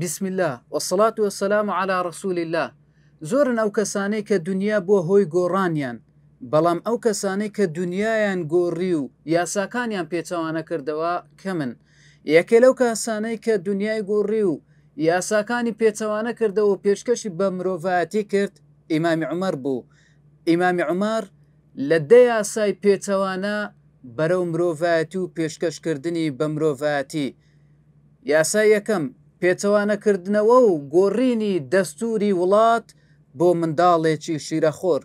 بسم اللە والصلاة والسلام علی رسول اللە زۆرن ئەو کەسانەی کە دونیا بووە هۆی گۆڕانیان، بەڵام ئەو کەسانەی کە دونیایان گۆڕی و یاساکانیان پێچەوانە کردەوە کەمن. یەکێ لەو کاسانەی کە دونیای گۆڕی و یاساکانی پێچەوانە کردەوە و پێشکەشی بە مرۆڤایەتی کرد ئیمامی عومەر بوو. ئیمامی عومەر لە دە یاسای پێچەوانە بەرەو مرۆڤایەتی و پێشکەش کردنی بە مرۆڤایەتی. یاسای یەکەم، پێچەوانەکردنەوە و گۆڕینی دەستووری وڵات بۆ منداڵێکی شیرەخۆر.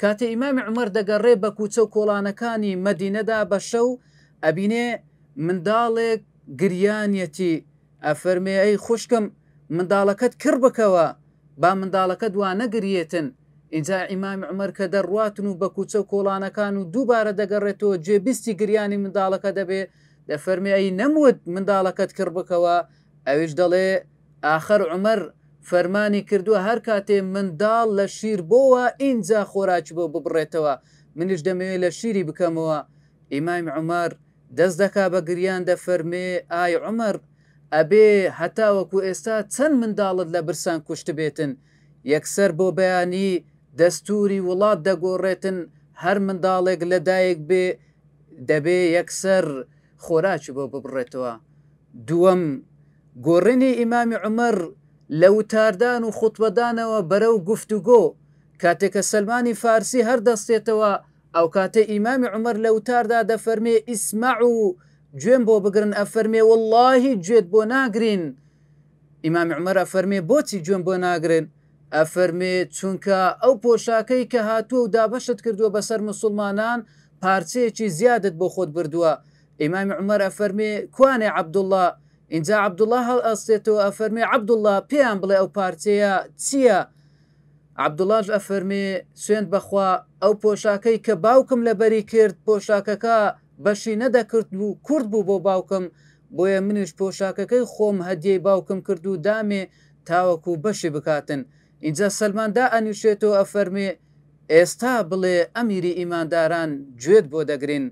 کاتێ ئیمامی عومەر دەگەڕێ بە کوچە و کۆڵانەکانی مەدینەدا بە شەو، ئەبینێ منداڵێک گریانیەتی، ئەفەرمێ ئەی خوشکم منداڵەکەت کڕ بکەوە با منداڵەکەت وا نەگریێتن، ئینجا ئیمامی عومەر کە دەڕواتن و بە کوچە و کۆڵانەکان و دووبارە دەگەڕێتەوە گوێبیستی گریانی منداڵەکە دەبێ، دەفەرمێ ئەی نەموت منداڵەکەت کڕ بکەوە؟ ئەویش دەڵێ ئاخەر عومەر فەرمانی کردووە هەر کاتێ منداڵ لە شیر بۆوە ئینجا خۆراکی بۆ ببڕێتەوە، منیش دەمەوێ لە شیری بکەمەوە، ئیمامی عومەر دەست دەکا بە گریان دەفەرمێ ئای عومەر ئەبێ هەتاوەکو ئێستا چەند منداڵت لە برسان کوشتبێتن؟ یەکسەر بۆ بەیانی دەستوری وڵات دەگۆڕێتن هەر منداڵێک لە دایک بێ دەبێ یەکسەر خۆراکی بۆ ببڕێتەوە. دووەم، گۆڕینی ئیمامی عومەر لە وتاردان و خوتبەدانەوە بەرەو گفتوگۆ، کاتێ کە سەلمانی فارسی هەردەستێتەوە ئەوکاتە ئیمامی عومەر لە وتاردا دەفەرمێ اسمعوا گوێم بۆ بگرن ئەفەرمێ وەڵڵاهی گوێت بۆ ناگرین ئیمامی عومەر ئەفەرمێ بۆچی گوێم بۆ ناگرن ئەفەرمێ چونکە ئەو پۆشاکەی کە هاتووە و دابەشت کردووە بەسەر مسوڵمانان پارچەیەکی زیادت بۆ خۆت بردووە ئیمامی عومەر ئەفەرمێ کوانێ عەبدوڵڵا ئینجا عەبدوڵڵا هەڵئەستێتەوە ئەفەرمێ عەبدوڵڵا پێیان بڵێ ئەو پارچەیە چییە عەبدوڵاش ئەفەرمێ، سوێند بەخوا ئەو پۆشاکەی کە باوکم لەبەری کرد پۆشاکەکە بەشی نەدەکرد و کورت بوو بۆ باوکم، بۆیە منیش پۆشاکەکەی خۆم هەدیەی باوکم کرد و دامێ تاوەکو بەشی بکاتن. ئینجا سەلمان دائەنیشێتەوە ئەفەرمێ، ئێستا بڵێ ئەمیری ئیمانداران گوێت بۆ دەگرین.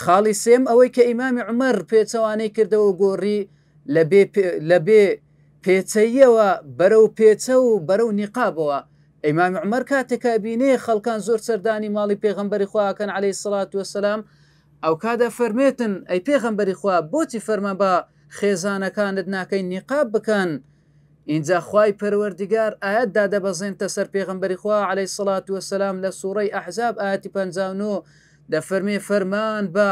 خاڵی سێیەم ئەوەی کە ئیمامی عومەر پێچەوانەی کردەوە و گۆڕی لە بێ لە بێ پێچەییەوە بەرەو پێچە و بەرەو نیقابەوە. ئیمامی عومەر کاتێک کە ئەبینێ خەڵکان زۆر سەردانی ماڵی پێغەمبەری خوا ئەکەن عەلەیهی سڵات وەسەلام، ئەوکات ئەفەرمێتن ئەی پێغەمبەری خوا بۆچی فەرمان بە خێزانەکانت ناکەی نیقاب بکەن؟ ئینجا خوای پەروەردگار ئایەت دادەبەزێنتە سەر پێغەمبەری خوا عەلەیهی سڵات وەسەلام لە سوڕەی ئەحزاب ئایەتی 59 دەفەرمێ فەرمان بە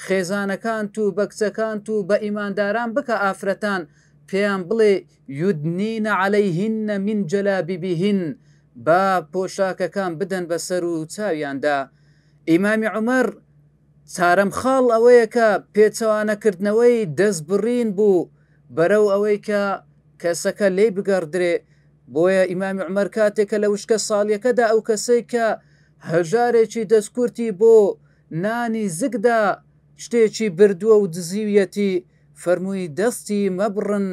خێزانەکانت و بە کچەکانت و بە ئیمانداران بکە ئافرەتان پێیان بڵێ یدنین علیهن من جلابیبهن با پۆشاکەکان بدەن بە سەر و چاویاندا. ئیمامی عومەر چارەم خاڵ ئەوەیە کە پێچەوانەکردنەوەی دەستبڕین بوو بەرەو ئەوەی کە کەسەکە لێی بگەڕدرێ بۆیە ئیمامی عومەر کاتێک کە لە وشکە ساڵیەکەدا ئەو کەسەی کە هەژارێکی دەستکورتی بۆ نانی زگدا شتێکی بردووە و دزیویەتی، فەرمووی دەستی مەبڕن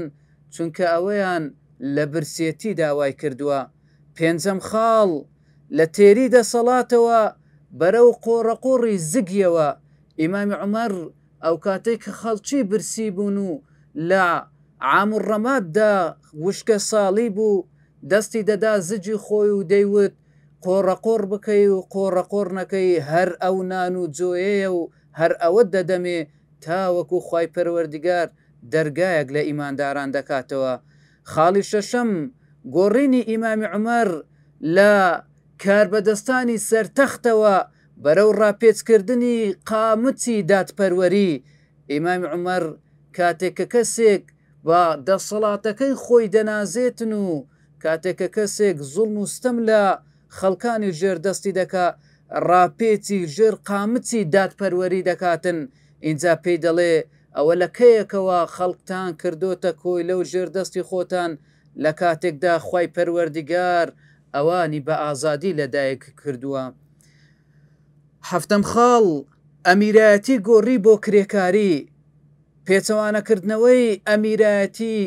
چونکە ئەوەیان لە برسێتیدا وای کردووە. پێنجەم خاڵ، لە تێری دەسەڵاتەوە بەرەو قۆڕەقۆڕی زگیەوە، ئیمامی عومەر ئەوکاتەی کە خەڵکی برسی بوون و لە عام الرماد دا وشکە ساڵی بوو، دەستی دەدا زگی خۆی و دەیوت، قۆڕەقۆڕ بکەی و قۆڕەقۆڕ نەکەی هەر ئەو نان و جۆیەیە و هەر ئەوەت دەدەمێ تاوەکو خوای پەروەردگار دەرگایەک لە ئیمانداران دەکاتەوە. خاڵی شەشەم، گۆڕینی ئیمامی عومەر لە کاربەدەستانی سەر تەختەوە بەرەو ڕاپێچکردنی قامچی دادپەروەری، ئیمامی عومەر کاتێک کە کەسێک بە دەسەڵاتەکەی خۆی دەنازێتن و کاتێک کە کەسێک زوڵم و ستەم لە خەڵکانی ژێر دەستی دەکا، ڕاپێچی ژێر قامچی دادپەروەری دەکاتن، ئینجا پێی دەڵێ، ئەوە لە کەیەکەوە خەڵکتان کردۆتە کۆیلە و ژێر دەستی خۆتان، لە کاتێکدا خوای پەروەردیگار ئەوانی بە ئازادی لە دایک کردووە. حەفتەم خاڵ، ئەمیرایەتی گۆڕی بۆ کرێکاری. پێچەوانەکردنەوەی ئەمیرایەتی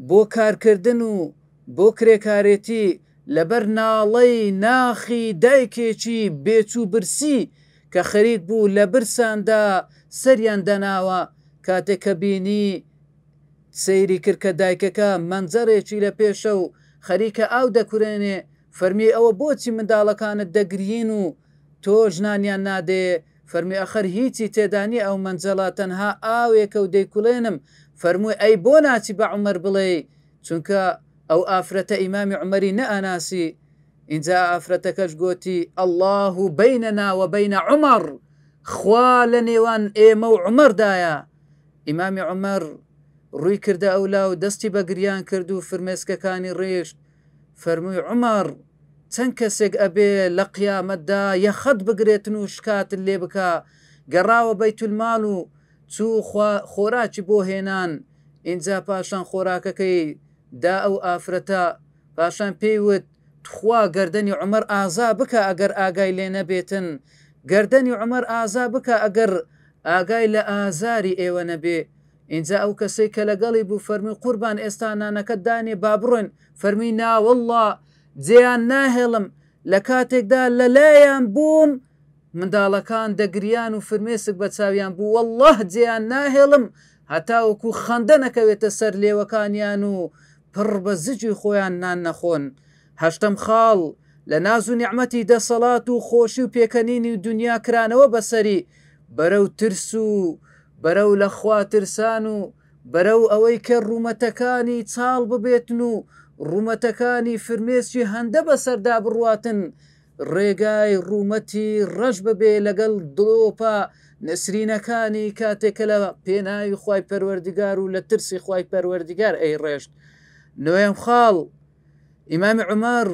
بۆ کارکردن و بۆ کرێکارێتی لەبەر ناڵەی ناخی دایکێکی بێچوو برسی کە خەریک بوو لە برساندا سەریان دەناوە کاتێک کە بینی. سەیری کرد کە دایکەکە مەنجەڕێکی لە پێشە و خەریکە ئاو دەکورێنێ، فەرمووی ئەوە بۆچی منداڵەکانت دەگرین و تۆش نانیان نادەیێ؟ فەرمووی ئەخەر هیچی تێدا نیە ئەو مەنجەڵە تەنها ئاوێکە و دەیکوڵێنم، فەرمووی ئەی بۆ ناچی بە عومەر بڵێی؟ چونکە ئەو ئافرەتە ئیمامی عومەری نەئەناسی، ئینجا ئافرەتەکەش گۆتی، اللە بیننا و بین عمر، خوا لە نێوان ئێمە و عومەردایە. ئیمامی عومەر ڕووی کردە ئەولا و دەستی بە گریان کرد و فرمێسکەکانی ڕیشت، فەرمووی، عومەر چەند کەسێک ئەبێ لە قیامەتدا یەخەت بگرێتن و شکاتت لێ بکا، گەڕاوە بەیتولماڵ و چوو خۆراکی بۆ هێنان، ئینجا پاشان خۆراکەکەی دا ئەو ئافرەتە، پاشان پێی وت، تخوا گەردەنی عومەر ئازا بکە ئەگەر ئاگای لێ نەبێتن، گەردەنی عومەر ئازا بکە ئەگەر ئاگای لە ئازاری ئێوە نەبێ. ئینجا ئەو کەسەی کە لەگەڵی بوو فەرمووی، قوربان ئێستا نانەکەت دانێ با بڕۆین، فەرمووی، ناوەڵڵا جێیان ناهێڵم، لە کاتێکدا لەلایان بووم منداڵەکان دەگریان و فرمێسک بە چاویان بوو، وەڵڵاه جێیان ناهێڵم هەتاوەکو خەندە نەکەوێتە سەر لێوەکانیان و پڕ بە زگی خۆیان نان نەخۆن. هەشتەم خاڵ، لە ناز و نیعمەتی دەسەڵات و خۆشی و پێکەنینی و دونیا کرانەوە بەسەری بەرەو ترس و بەرەو لە خوا ترسان و بەرەو ئەوەی کە ڕوومەتەکانی چاڵ ببێتن و ڕوومەتەکانی فرمێسکی هەندە بەسەردا بڕواتن ڕێگای ڕوومەتی ڕەش ببێ لەگەڵ دڵۆپە نسرینەکانی کاتێک کە لە پێناوی خوای پەروەردگار و لە ترسی خوای پەروەردگار ئەیڕێژت. نۆیەم خاڵ، ئیمامی عومەر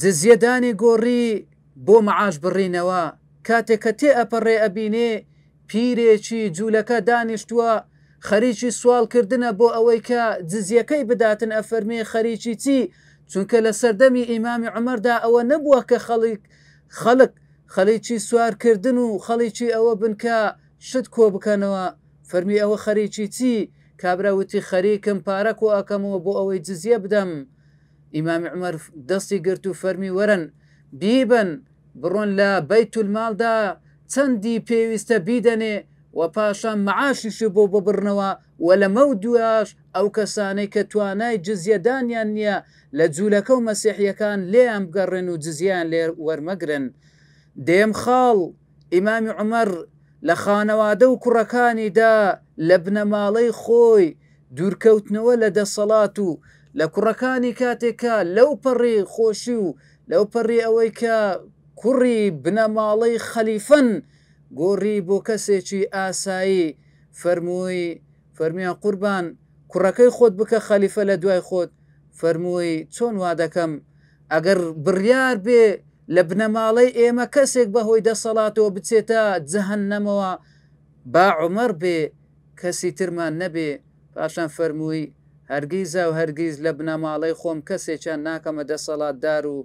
جزیەدانی گۆڕی بۆ مەعاش بڕینەوە، کاتێک کە تێ ئەپەڕێ ئەبینێ پیرێکی جولەکە دانیشتووە خەریکی سواڵ کردنە بۆ ئەوەی کە جزیەکەی بداتن ئەفەرمێ خەریکی چی چونکە لە سەردەمی ئیمامی عومەردا ئەوە نەبووە کە خەڵک خەڵک خەڵیکی سوار کردن و خەڵیکی ئەوە بن کە شت کۆ بکەنەوە فەرمی ئەوە خەریکی چی کابرا وتی خەریکم پارە کۆ ئەکەمەوە بۆ ئەوەی جزیە بدەم ئیمامی عومەر دەستی گرت و فەرمی وەرن بیبەن بڕۆن لە بەیت الماڵدا چەندی پێویستە بیدەنێ و پاشان مەعاشیشی بۆ ببڕنەوە و لەمەو دواش ئەو کەسانەی کە توانای جزیەدانیان نیە لە جولەکە و مەسیحیەکان لێیان بگەڕێن و جزیەیان لێ وەرمەگرن. دەیەم خاڵ، ئیمامی عومەر لە خانەوادە و کوڕەکانیدا لە بنەماڵەی خۆی دوورکەوتنەوە لە دەسەڵات و لە کوڕەکانی کاتێک کە لەو پەڕی خۆشی و لەو پەڕی ئەوەی کە کوڕی بنەماڵەی خەلیفەن گۆڕی بۆ کەسێکی ئاسایی فەرمووی فەرموویان قوربان کوڕەکەی خۆت بکە خەلیفە لە دوای خۆت فەرمووی چۆن وا دەکەم ئەگەر بڕیار بێ لە بنەماڵەی ئێمە کەسێک بە هۆی دەسەڵاتەوە بچێتە جەهەنەمەوە با عومەر بێ کەسی ترمان نەبێ، پاشان فەرمووی، هەرگیزاو هەرگیز لە بنەماڵەی خۆم کەسێکیان ناکەمە دەسەڵاتدار و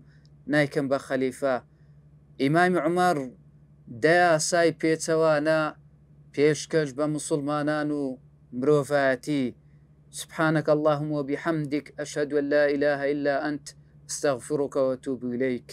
نایکەم بە خەلیفە. ئیمامی عومەر دە یاسای پێچەوانە پێشکەش بە موسوڵمانان و مرۆڤایەتی. سبحانک اللهم وبحمدک اشهد ان لا اله الا انت استغفرک واتوب الیک.